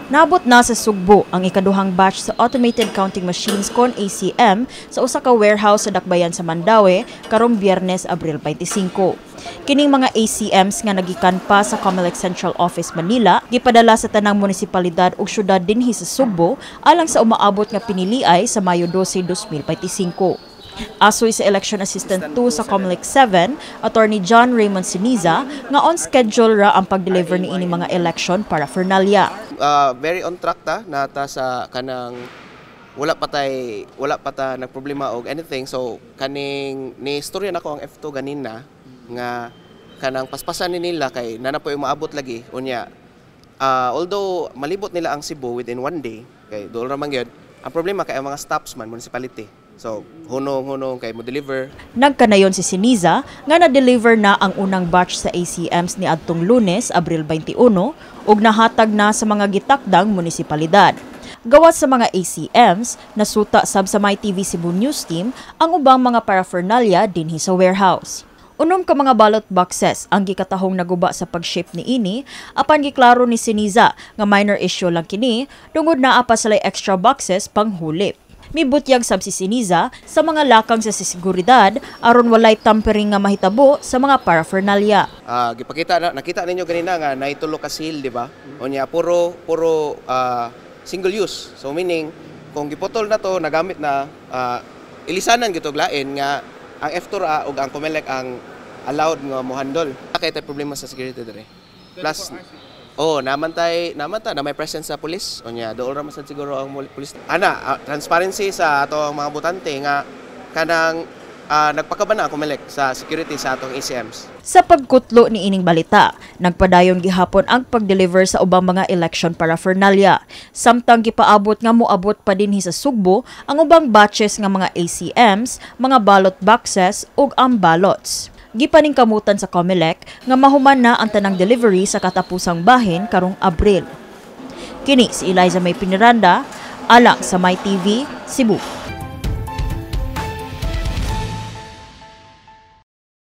Naabot na sa Sugbo ang ikaduhang batch sa automated counting machines kon ACM sa usa ka warehouse sa Dakbayan sa Mandaue karong Biyernes, Abril 25. Kining mga ACMs nga nagikan pa sa COMELEC Central Office Manila gipadala sa tanang munisipalidad ug syudad dinhi sa Sugbo alang sa umaabot nga piniliay sa Mayo 12, 2025. Asoy sa Election Assistant 2 sa COMELEC 7, Attorney John Raymond Siniza, nga on schedule ra ang pag-deliver ni ini mga election paraphernalia. Very on track ta nata sa kanang wala pa ta nagproblema og anything, so kaning ni istorya nako ang F2 ganina nga kanang paspasan ni nila kay nana po yung maabot lagi unya. Although malibot nila ang Cebu within one day kay dool ra man gyud ang problema kay ang mga stops man municipality, so hunong-hunong kay mo deliver. Nagkanayon si Siniza nga na-deliver na ang unang batch sa ACMs ni adtong Lunes, Abril 21, ug nahatag na sa mga gitakdang munisipalidad. Gawas sa mga ACMs, nasuta sab sa MyTV Cebu News Team ang ubang mga paraphernalia dinhi sa warehouse. Unom ka mga ballot boxes ang gikatahong naguba sa pag-ship ni ini, apan giklaro ni Siniza nga minor issue lang kini tungod naa pa sila'y extra boxes panghulip. Mibutyag sab si Siniza sa mga lakang sa seguridad aron walay tampering nga mahitabo sa mga paraphernalia. Gipakita na, nakita ninyo ganina nga naitulo ka seal, di ba? Unya puro puro single use. So meaning kung giputol na to, nagamit na, ilisanan gyud lain nga ang F2 ra ug ang COMELEC ang allowed nga mo handle. Kay tay problema sa security dire. Plus oh, naman tay naman ta na may presence sa police. Unya dool ra man sad siguro ang police. Ana, transparency sa ato ang mga botante nga kanang nagpakaba na ang COMELEC sa security sa atong ACMs. Sa pagkutlo ni ining balita, nagpadayon gihapon ang pag-deliver sa ubang mga election paraphernalia. Samtang gipaabot nga moabot pa dinhi sa Sugbo ang ubang batches nga mga ACMs, mga ballot boxes ug ang ballots. Gipaningkamutan sa COMELEC nga mahuman na ang tanang delivery sa katapusang bahin karong Abril. Kini si Eliza May Piniranda, alang sa MyTV, Cebu.